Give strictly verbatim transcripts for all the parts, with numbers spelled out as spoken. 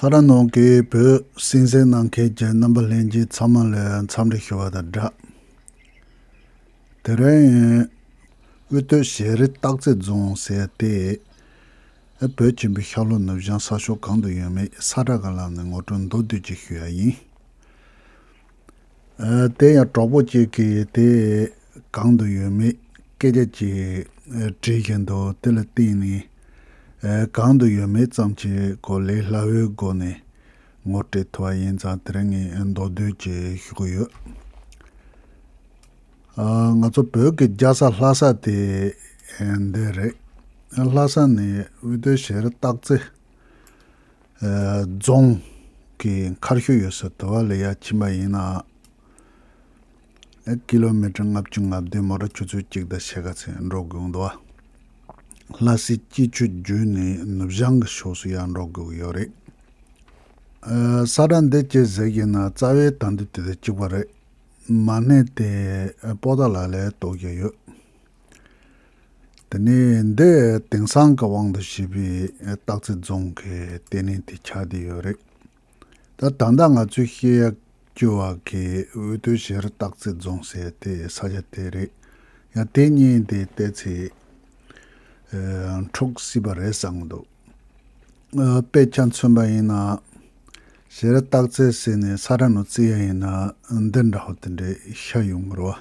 ཁ་ར་ནང་གི་བོད་སྲིད་འཛིན་གནང་མཁན་གྱི་རྣམ་པ་ལྷན་རྒྱས་ཚང་མ་ལ་འཚམས་འདྲི་ཞུ་བ་དང་སྦྲགས། དེ་རིང་དབུས་སྟོད་ཞལ་རས་སྟག་རྩེ་རྫོང་ཟེར་ཏེ། བོད་ཆེན་པོའི་ཤར་ལྷོ་ནུབ་བྱང་ས་ཕྱོགས་གང་དུ་ཡོད་མེད་ས་ཁྲ་གི་ལམ་ནས་ངོ་སྤྲོད་མདོར་བསྡུས་ཅིག་ཞུ་ཡ་ཡིན། ཨ། དེ་ཡང་གྲོགས་པོ་གཅིག་གིས་དེ་གང་དུ་ཡོད་མེད་སྐད་ཆ་ཅིག་ཨ་བྲིས་བཞིན་འདུག་དེ་ལ་བརྟེན་ནས། ཨ། གང་དུ་ཡོད་མེད་ཙམ་གྱི་སྐོར་ལས་སླ་བོའི་སྒོ་ནས་ངོ་སྤྲོད་ཐུབ་པ་ཡིན་ཙང་དེ་རིང་ངས་མདོར་བསྡུས་ཅིག་ཞུ་གི་ཡོད། ཨ། ང་ཚོ་བོད་ཀྱི་རྒྱལ་ས་ལྷ་ས་དེ་འདི་རེད། ལྷ་ས་ནས་དབུས་སྟོད་ཞལ་རས་སྟག་རྩེ་རྫོང་གི་མཁར་ཤུལ་ཡོད་ས་དེ་བ་ལ་ཡར་ཕྱིན་པ་ཡིན་ན། ཀི་ལོ་མི་ཊར་ལྔ་བཅུ་ང་བདུན། མོ་ཊ་ཆུ་ཚོད་གཅིག་དང་ཕྱེད་ཀ་ཙམ་འགྲོ་དགོས་འདུག་ལྷ་སའི་སྤྱི་ཆུ་བརྒྱུད་ནས་ནུབ་བྱང་གི་ཕྱོགས་སུ་ཡར་འགྲོ་དགོས་ཀྱི་ཡོད་རེད། ས་ཁྲ་འདི་ཅི་ཟེར་གྱི་ན་རྩ་བའི་དོན་དུ་དེ་དང་གཅིག་པ་རེད། མ་ཎི་དེ་པོ་ཏཱ་ལ་ལ་གཏོགས་ཀྱི་ཡོད། དེ་ནས་འདི་དེང་སང་གི་དབང་དུ་བྱས་པའི་སྟག་རྩེ་རྫོང་གི་ལྟེ་གནས་དེ་ཆགས་བསྡད་ཡོད་རེད། ད་ད་ལྟ་ང་ཚོས་བཤད་ཡ་སྐྱོ་བ་གི་དབུས་སྟོད་ཞལ་རས་སྟག་རྩེ་རྫོང་ཟེར་དེ་ས་ཆ་དེ་རེད། ཡང་དེ་གཉིས་དེ་བལྟས་ཚེ་འཁྲུག་སྲིད་པ་རེད་བསམ་གི་འདུག་དཔེ་ཆ་མཚོན་པ་ཡིན་ན། ཞལ་རས་སྟག་རྩེ་ཟེར་ནས་ས་ཁྲ་ནང་བརྩི་ཡ་ཡིན་ན་འདི་འདྲ་བོ་དེ་འདྲའི་ཤ་ཡོང་གི་རེད་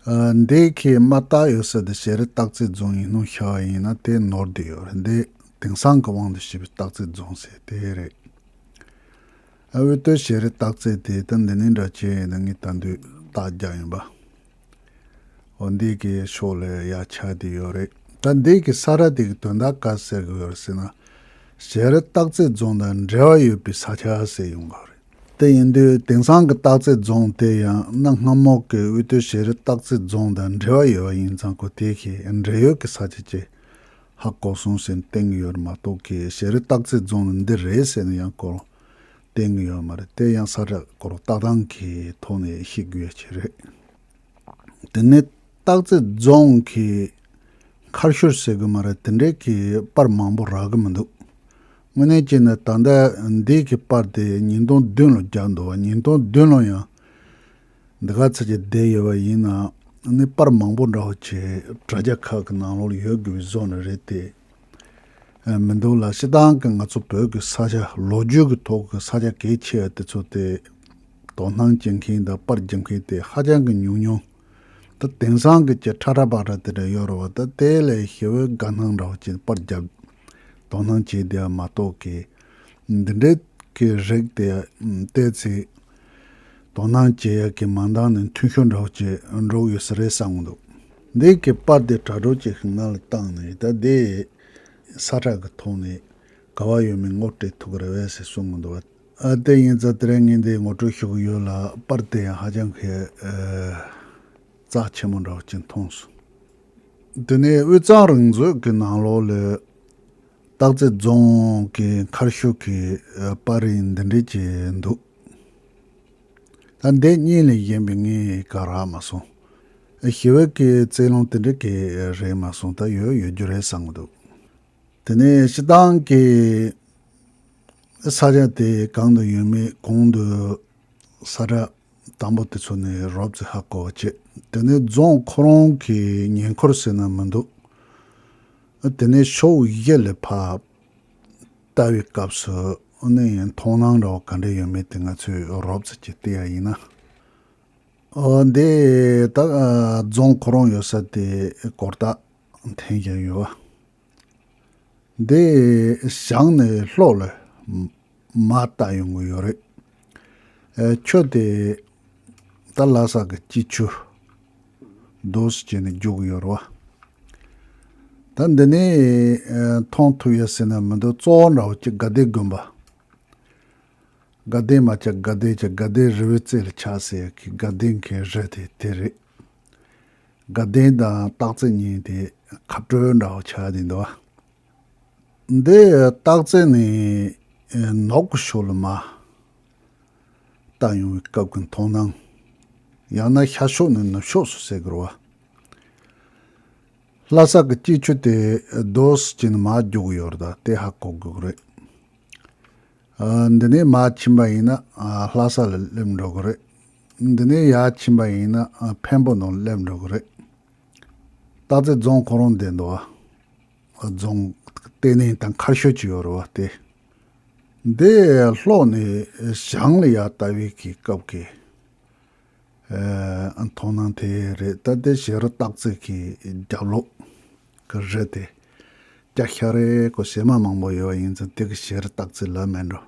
བ། འདི་གི་མ་བཏགས་ཡོད་ས་དེ་ཞལ་རས་སྟག་རྩེ་རྫོང་ཡིན་ནོ་ཤ་བ་ཡིན་ན་དེ་ནོར་བསྡད་ཡོད་རེད། འདི་དེང་སང་གི་དབང་དུ་བྱས་པའི་སྟག་རྩེ་རྫོང་ཟེར་དེ་རེད། ཨ། དབུས་སྟོད་ཞལ་རས་སྟག་རྩེ་དེ་ད་འདི་ནས་འདྲ་བྱས་ཡིན་ན་ངས་ད་དུང་རྟགས་རྒྱག་ཡིན་པ། འོ་འདི་གི་ཕྱོགས་ལ་ཡ་ཆགས་བསྡད་ཡོད་རེད། ད་འདི་གི་ས་ཁྲ་དེ་གི་དོན་དག་ག་ཟེར་གི་ཡོད་རེད་ཟེར་ན། ཞལ་རས་སྟག་རྩེ་རྫོང་དང་འབྲེལ་བ་ཡོད་པའི་ས་ཆ་ཟེར་ཡོང་གི་རེད། དེ་ཡིན་དུས་དེང་སང་གི་སྟག་རྩེ་རྫོང་དེ་ཡང་གནའ་སྔ་མོ་གི་དབུས་སྟོད་ཞལ་རས་སྟག་རྩེ་རྫོང་དང་འབྲེལ་བ་ཡོད་པ་ཡིན་ཙང་ཁོ་དེ་གི་འབྲེལ་ཡོད་ཀྱི་ས་ཆ་ཅིག་ཧ་གོ་སོང་ཟེར་ནས་བསྟན་གི་ཡོད་རེད་མ་གཏོགས་གི་ཞལ་རས་སྟག་རྩེ་རྫོང་ནི་འདི་རེད་ཟེར་ནས་ཡང་སྐོར་བསྟན་གི་ཡོད་མ་རེད། དེ་ཡང་ས་ཁྲ་སྐོར་ལྟ་སྟངས་ཀྱི་ཐོག་ནས་ཤེས་དགོས་ཡ་ཅིག་རེད། དེ་ནས་སྟག་རྩེ་རྫོང་གི་མཁར་ཤུལ་ཟེར་གི་མ་རེད། དེ་འདྲའི་གི་པར་མང་པོ་རག་གི་མི་འདུག་དངོས་གནས་བྱས་ན་ད་ལྟ་འདི་གི་པར་དེ་ཉིས་སྟོང་བདུན་ལོ་རྒྱག་འདུག་བ། ཉིས་སྟོང་བདུན་ལོ་ཡང་འདི་ག་ཚོད་ཅིག་བསྡད་ཡོད་པ་ཡིན་ན་ནི་པར་མང་པོ་འདྲ་བོ་ཅིག་དྲ་རྒྱ་ཁག་གི་ནང་ལོགས་ལ་ཡོད་དགོས་པའི་བཟོ་འདྲ་རེད་དེ། ཨ། མི་འདུག་ལ། སྤྱིར་བཏང་གི་ང་ཚོ་བོད་ཀྱི་ས་ཆ་ལོ་རྒྱུས་ཀྱི་ཐོག་གི་ས་ཆ་གལ་ཆེ་བ་དེ་ཚོ་དེ་དོ་སྣང་བྱེད་མཁན་དང་པར་རྒྱབ་མཁན་དེ་ཧ་ཅང་གི་ཉུང་ཉུང་། ད་དེང་སང་གི་ཅིག་ཁྲ་ཁྲ་པར་ཁྲ་དེ་འདྲ་ཡོད་རེད་བ། ད་དེ་ལས་ཞེ་པོའི་དགའ་སྣང་འདྲ་བོ་ཅིག་པར་རྒྱབ་དོ་སྣང་བྱེད་བསྡད་པ་མ་གཏོགས་ཀྱི་འདི་འདྲའི་གི་རིགས་དེ་བལྟས་ཚེ་དོ་སྣང་བྱེད་ཡ་གི་མ་འདང་ནས་འཐུས་ཤོར་འདྲ་བོ་ཅིག་འགྲོ་གི་ཡོད་ས་རེད་བསམ་གི་འདུག་འདི་གི་པར་དེ་དྲ་གྲོགས་ཅིག་གིས་ང་ལ་བཏང་ནས་ད་དེ་ས་ཁྲ་གི་ཐོག་ནས་ག་བ་ཡོད་མེད་ངོ་སྤྲོད་ཐུབ་ཀྱི་རེད་པས་ཟེར་གསུང་གི་འདུག་ཨ། དེ་ཡིན་ཙང་དེ་རིང་ངས་འདི་ངོ་སྤྲོད་ཞུ་གི་ཡོད་ལ། པར་དེ་ཡང་ཧ་ཅང་གི་ཨ་རྩ་ཆེན་པོ་འདྲ་བོ་ཅིག་མཐོང་སོང་། དེ་ནས་དབུས་གཙང་རང་བཟོ་གི་ནང་ལོགས་ལ་སྟག་རྩེ་རྫོང་གི་མཁར་ཤུལ་གྱི་ཨ་པར་རིས་འདི་འདྲ་ཅིག་འདུག་ད་འདི་གཉིས་ལས་གཞན་པའི་ངས་ག་རག་མ་སོང་། ཞི་བའི་གི་རྩེ་ལུང་དེ་འདྲ་གི་རེད་མ་སོང་། ད་ཡོད་ཡོད་རྒྱུ་རེད་བསམ་གི་འདུག་དེ་ནས་སྤྱིར་བཏང་གི་ས་ཆ་དེ་གང་དུ་ཡོད་མེད་གོང་དུ་ས་ཁྲ་དང་པོ་དེ་ཚོ་ནས་རོབ་ཙམ་ཧ་གོ་བ་བྱེད། དེ་ནས་རྫོང་ཁོ་རང་གི་ཉེ་འཁོར་ཟེར་ན་མི་འདུག་དེ་ནས་ཕྱོགས་བཞི་ལ་ཕར་ལྟ་བའི་སྐབས་སུ་ནི་མཐོང་སྣང་འདྲ་བ་ག་འདྲ་ཡོད་མེད་དེ་ང་ཚོས་རོབ་ཙམ་ཅིག་བལྟས་ཡ་ཡིན་ན། ཨོ། འདི་ད་རྫོང་ཁོ་རང་ཡོད་ས་དེ་གོ་རྟ་འཐེན་བཞིན་ཡོད་པ། འདི་བྱང་ནས་ལྷོ་ལ་མར་བལྟ་ཡོང་གི་ཡོད་རེད། ཨ། ཆུ་དེ་ད་ལྷ་ས་གི་སྐྱིད་ཆུ་རྡོ་སུ་བྱས་ནས་རྒྱུག་གི་ཡོད་རེད་བ། ད་འདི་ནས་ཨ་མཐོང་ཐུབ་ཡ་ཟེར་ན་མི་འདུག་གཙོ་བོ་འདྲ་བོ་གཅིག་དགའ་ལྡན་དགོན་པ། དགའ་ལྡན་མ་ཆགས་དགའ་ལྡན་ཆགས། དགའ་ལྡན་རི་བོའི་རྩེ་ལ་ཆགས་ཟེར་ཡ་གི་དགའ་ལྡན་གྱི་རི་དེ་དེ་རེད། དགའ་ལྡན་དང་སྟག་རྩེ་གཉིས་དེ་ཁ་སྤྲོད་འདྲ་བོ་ཆགས་བསྡད་འདུག་བ། འདི་སྟག་རྩེ་ནས་ནུབ་ཀྱི་ཕྱོགས་ལ་མར་བལྟ་ཡོང་བའི་སྐབས་ཀྱི་མཐོང་སྣང་། ཡང་ན་ཤར་ཕྱོགས་ནས་ནུབ་ཕྱོགས་སུ་ཟེར་དགོས་རེད་བ། ལྷ་ས་གི་སྐྱིད་ཆུ་དེ་རྡོ་སུ་བྱས་ནས་མར་རྒྱུག་གི་ཡོད་རེད། ད་དེ་ཧ་གོ་དགོས་ཀྱི་རེད། ཨ། འདི་ནས་མར་ཕྱིན་པ་ཡིན་ན། ཨ། ལྷ་ས་ལ་སླེབས་འགྲོ་གི་རེད། འདི་ནས་ཡར་ཕྱིན་པ་ཡིན་ན། ཨ། འཕན་པོ་ནང་སླེབས་འགྲོ་གི་རེད། སྟག་རྩེ་རྫོང་ཁོ་རང་བསྡད་འདུག་ཨ། རྫོང་ལྟེ་གནས་དང་མཁར་ཤོད་ཅིག་ཡོད་རེད་བ་དེ། འདི་ལྷོ་ནས་བྱང་ལ་ཡར་ལྟ་བའི་གི་སྐབས་ཀྱི། ཨ། མཐོང་སྣང་དེ་རེད། ད་དེ་ཞེ་རུ་སྟག་རྩེ་གི་རྒྱབ་ལོགས་ཀྱི་རི་དེ། རྒྱ་ཤ་རེ་ཀོ་བྱེ་མ་མང་པོ་ཡོད་པ་ཡིན་ཙང་དེ་གི་ཞེ་རུ་སྟག་རྩེ་ལབ་མེད་འགྲོ།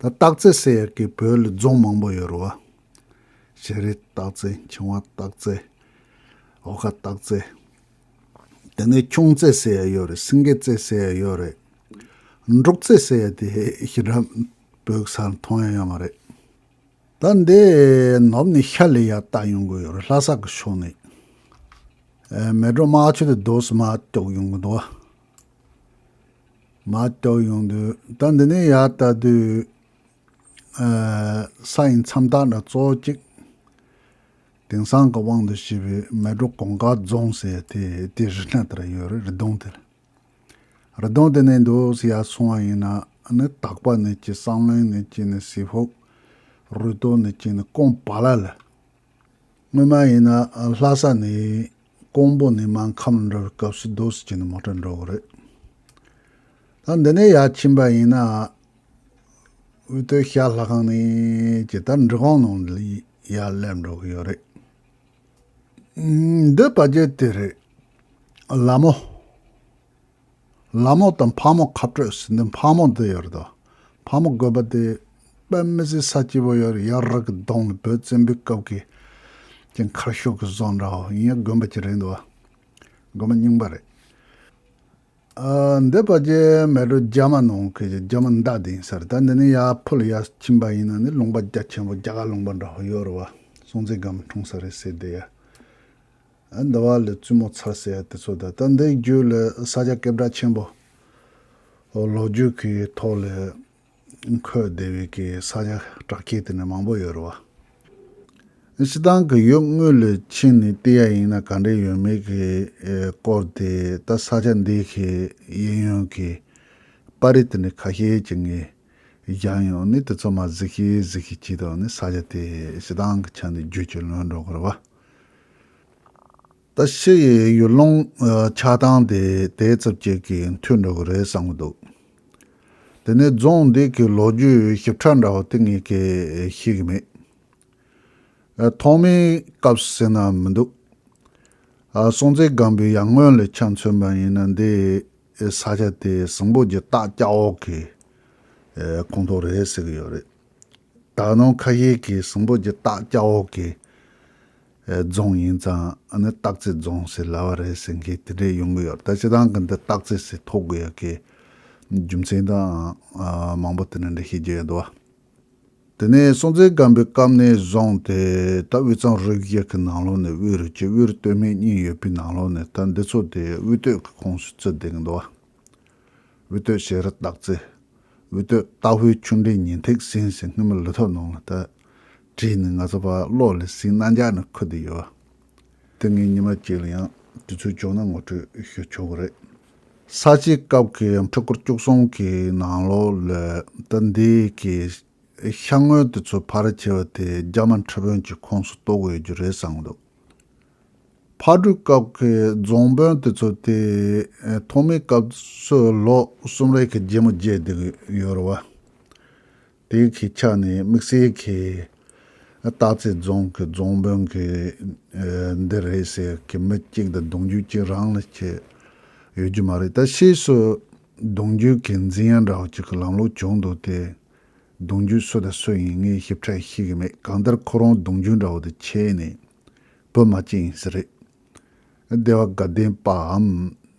ད་སྟག་རྩེ་ཟེར་ཡག་གི་བོད་ལ་རྫོང་མང་པོ་ཡོད་རེད་བ། ཤེས་རིག་སྟག་རྩེ། འཆིང་བ་སྟག་རྩེ། འོ་ཁ་སྟག་རྩེ། དེ་ནས་ཁྱུང་རྩེ་ཟེར་ཡག་ཡོད་རེད། སེང་གེ་རྩེ་ཟེར་ཡག་ཡོད་རེད། འབྲུག་རྩེ་ཟེར་ཡག་དེ་ཞེ་དྲག་བོད་ས་ལ་མཐོང་ཡག་ཡོད་མ་རེད། ད་འདི་ནུབ་ནས་ཤར་ལ་ཡར་ལྟ་ཡོང་གི་ཡོད་རེད། ལྷ་ས་གི་ཕྱོགས་ནས། ཨ། མལ་གྲོ་དམར་ཆུ་དེ་རྡོ་སི་མར་སྐྱོག་ཡོང་གི་འདུག་མར་སྐྱོག་ཡོང་དུས་ད་འདི་ནས་ཡར་ལྟ་དུས། ཨ། ས་ཡི་མཚམས་རྟགས་འདྲ་གཙོ་བོ་གཅིག་དེང་སང་གི་དབང་དུ་བྱས་པའི་མལ་གྲོ་གུང་དཀར་རྫོང་ཟེར་དེ་དེ་རི་སྣ་དེར་ཡོད་རེད། རི་གདོང་དེར། རི་གདོང་དེ་ནས་འདུག་སེ་ཡར་སོང་བ་ཡིན་ན། ཨ་ནི་དག་པ་ནས་ཀྱི་བསམ་གླིང་ནས་ཀྱི་ནས་ཟི་ཧོབ། རུ་ཏོ་ནས་ཀྱི་ནས་ཀོང་བ་ལ་ལ། སྔོན་མ་ཡིན་ན་ལྷ་ས་ནས་ཀོང་པོ་ནས་མར་ཁམས་ལ་འགྲོ་བའི་སྐབས་སུ་རྡོ་སི་ཅན་ནས་མོ་ཊ་འགྲོ་གི་རེད། ད་འདི་ནས་ཡར་ཕྱིན་པ་ཡིན་ན། དབུས་སྟོད་ཤར་ལྷ་ཁང་ནས་ཀྱི་ད་འབྲི་གུང་ནང་ལ་ཡར་སླེབས་འགྲོ་གི་ཡོད་རེད། འདི་ཕ་རྒྱལ་དེ་རེད། ལ་མོ། ལ་མོ་དང་ཕག་མོ་ཁ་སྤྲོད་ཟེར་འདི་ཕག་མོ་འདི་ཡོད་རེད་དོ། ཕག་མོ་དགོན་པ་དེ་དཔེ་མི་སྲིད་ས་སྐྱིད་པོ་ཡོད་རེད། ཡར་རི་གི་གདོང་ལ་བོད་བཙན་པོའི་སྐབས་ཀྱི་ཀྱི་མཁར་ཤོད་ཀྱི་བཟོ་འདྲ་བོ་ཡིན་ཡང་དགོན་པ་ཅིག་རེད་འདུག་དགོན་པ་རྙིང་པ་རེད། ཨ། འདི་ཕ་རྒྱལ་མལ་གྲོ་རྒྱ་མ་ནང་གི་རྒྱ་མ་མདའ་དེ་ཡིན་ས་རེད། ད་འདི་ནས་ཡར་ཕུ་ལ་ཡར་ཕྱིན་པ་ཡིན་ན་ནི་ལུང་པ་རྒྱ་ཆེན་པོ་རྒྱ་གར་ལུང་པ་འདྲ་བོ་ཡོད་རེད་བ། སྲོང་བཙན་སྒམ་པོའི་འཁྲུངས་ས་རེད་ཟེར་དེ་ཡ། ཨ། འདི་བ་ལ་བཙུན་མོ་ཚར་ཟེར་ཡ་དེ་ཚོ། ད་ད་འདི་རྒྱུད་ལ་ས་སྐྱ་སྐད་གྲགས་ཆེན་པོ་ལོ་རྒྱུས་ཀྱི་ཐོག་ལ་འཁོད་བསྡད་པའི་གི་ས་སྐྱ་བྲག་སྐྱེས་དེ་ནས་མང་པོ་ཡོད་རེད་བ། སྤྱིར་བཏང་གི་ཡུལ་དངོས་ལ་ཕྱིན་ནས་བལྟས་ཡ་ཡིན་ན་ག་འདྲ་ཡོད་མེད་ཀྱི་སྐོར་དེ། ད་ས་སྐྱ་འདི་གི་གཡས་གཡོན་གྱི་པར་རིས་དེ་ནས་ཁ་ཤས་ཀྱི་ངས་བཞག་ཡོང་ནས་དེ་ཚོ་མར་གཟིགས་ཤིག་གཟིགས་ཤིག་བྱེད་དུས་ནི་ས་སྐྱ་དེ་སྤྱིར་བཏང་གི་ཆ་ནས་རྒྱུད་ཀྱི་ལོན་འགྲོ་གི་རེད་བ། ད་ཕྱི་ཡི་ཡུལ་ལུང་ཆགས་སྟངས་དེ་དེ་ཙམ་ཅིག་གིས་མཐུན་འགྲོ་གི་རེད་བསམ་གི་འདུག་དེ་ནས་རྫོང་འདི་གི་ལོ་རྒྱུས་ཞིབ་ཕྲ་འདྲ་བོ་དེ་ངས་གི་ཤེས་གི་མེད། ཨ། ཐོག་མའི་སྐབས་སུ་ཟེར་ན་མི་འདུག་ཨ། སྲོང་བཙན་སྒམ་པོའི་ཡར་སྔོན་ལ་ཆ་མཚོན་པ་ཡིན་ན་འདི་ས་ཆ་དེ་སྲིན་པོ་གི་སྟག་སྐྱ་བོ་གི་ཨ་ཁོངས་གཏོགས་རེད་ཟེར་གི་ཡོད་རེད། ད་ནང་ཁ་ཤས་ཀྱིས་སྲིན་པོ་གི་སྟག་སྐྱ་བོ་གི་ཨ་རྫོང་ཡིན་ཙང་ཨ་ནི་སྟག་རྩེ་རྫོང་ཟེར་ལབ་པ་རེད་ཟེར་མཁན་དེ་འདྲས་ཡོང་གི་ཡོད་རེད། ད་སྤྱིར་བཏང་གི་འདི་སྟག་རྩེ་ཟེར་ཐོགས་དགོས་ཡ་གི་རྒྱུ་མཚན་དང་ཨ་མང་པོ་དེ་འདྲ་འདྲ་ཞིག་བརྗོད་ཡོད་འདུག་བ། དེ་ནས་སྲོང་བཙན་སྒམ་པོའི་སྐབས་ནས་བཟུང་སྟེ་ད་དབུས་གཙང་རུ་བཞི་གི་ནང་ལོགས་ནས་དབུས་རུ་སྐྱེས། དབུས་རུ་སྟོད་སྨད་གཉིས་ཡོད་པའི་ནང་ལོགས་ནས་ད་འདི་ཚོ་དེ་དབུས་སྟོད་ཀྱི་ཁོངས་སུ་བརྩི་བསྡད་ཀྱི་འདུག་བ། དབུས་སྟོད་ཞེ་རུ་སྟག་རྩེ། དབུས་སྟོད་སྟག་ཕུའི་ཆུ་འདྲེན་ཉིན་ཐིག་ཟིན་ཟིན་སྔོན་མ་ལོ་ཐོག་ནང་ལ་ད་བྲིས་ནས་ང་ཚོ་ཕར་གློག་ལ་ཟིན་གནང་འཇགས་ནས་ཁུར་བསྡད་ཡོད་བ། དེ་ངས་ཉི་མ་གཅིག་ལ་ཡང་དུས་ཚོད་བྱུང་ན་ངོ་སྤྲོད་ཞུ་ཆོག་གི་རེད། ས་སྐྱའི་སྐབས་ཀྱི་ཁྲི་སྐོར་བཅུ་གསུམ་གྱི་ནང་ལོགས་ལ་ད་འདི་གི་ཤར་ངོས་དེ་ཚོ་ཕལ་ཆེ་བ་དེ་རྒྱ་དམར་ཁྲི་དཔོན་གྱི་ཁོངས་སུ་གཏོགས་ཡོད་རྒྱུ་རེད་བསམ་གི་འདུག་ཕག་གྲུའི་སྐབས་ཀྱི་རྫོང་དཔོན་དེ་ཚོ་དེ་ཐོག་མའི་སྐབས་སུ་ལོ་གསུམ་རེ་གི་རྒྱལ་མོ་བརྒྱད་དེ་ཡོད་རེད་བ། དེའི་གི་ཆ་ནས་དམིགས་བསལ་གྱི་སྟག་རྩེ་རྫོང་གི་རྫོང་དཔོན་གྱི་ཨ་འདི་རེད་ཟེར་གྱི་མི་གཅིག་དང་གདུང་རྒྱུད་གཅིག་རང་ལ་ཁྱེད་ཡོད་རྒྱུ་མ་རེད། ད་ཕྱིས་སུ་གདུང་རྒྱུད་ཀྱི་འཛིན་ཡ་འདྲ་བོ་གཅིག་གི་ལམ་ལུགས་བྱུང་འདུག་སྟེ། གདུང་རྒྱུད་སུ་དང་སུ་ཡིན་ངས་ཞིབ་ཕྲ་ཤེས་ཀྱི་མེད། གང་ལྟར་ཁོ་རང་གདུང་རྒྱུད་འདྲ་བོ་དེ་ཆད་ནས་བུ་མ་སྐྱེས་ཡིན་ས་རེད། སྡེ་པ་དགའ་ལྡན་པའམ་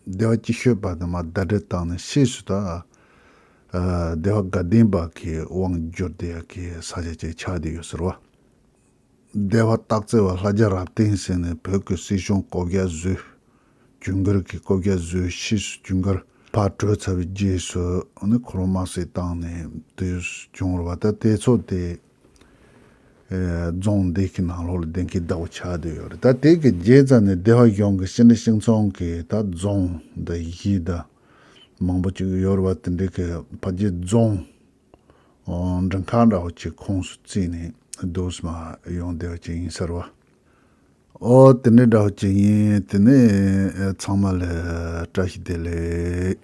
སྡེ་པ་སྐྱིད་ཤོད་པ་དེ་མར་ཟླ་སྒྲིལ་བཏང་ནས་ཕྱིས་སུ་ད་ཨ་སྡེ་པ་དགའ་ལྡན་པ་གི་དབང་བསྒྱུར་བསྡད་ཡག་གི་ས་ཆ་ཅིག་ཆགས་བསྡད་ཡོད་ཟེར་བ། སྡེ་པ་སྟག་རྩེ་བ་ལྷ་རྒྱལ་རབ་བརྟན་ཟེར་ནས་བོད་ཀྱི་སྲིད་གཞུང་བཀོད་རྒྱ་བཟོས། ཇུན་གར་གྱི་བཀོད་རྒྱ་བཟོས། ཕྱིས་སུ་ཇུན་གར་ཕར་བྲོས་ཚར་བའི་རྗེས་སུ་ནི་ཁོ་རང་དམར་གསོད་བཏང་ནས་དེ་བྱུང་བ། ད་དེ་ཚོ་དེ་ཨེ་རྫོང་འདི་གི་ནང་ལོགས་ལ་གདེང་གི་བདག་པོ་ཆགས་བསྡད་ཡོད་རེད། ད་དེ་གི་རྗེས་ཙམ་ནས་སྡེ་པ་གཞུང་གི་ཤིང་འབྲས་ཤིང་ཚང་གི་ད་རྫོང་འདི་བཞི་ད་མང་པོ་ཅིག་ཡོད་རེད་བ། དེ་འདྲའི་གི་ཕལ་ཆེར་རྫོང་ མགྲོན་ཁང་འདྲ་བོ་ཅིག་ཁོངས་སུ་བརྩིས་ནས་སྡོད་མ་ཡོང་བསྡད་པ་ཅིག་ཡིན་ཟེར་བ། ཨོ་དེ་འདྲའི་འདྲ་བོ་ཅིག་ཡིན། དེ་ནས་ཚང་མ་ལ་བཀྲ་ཤིས་བདེ་ལེགས།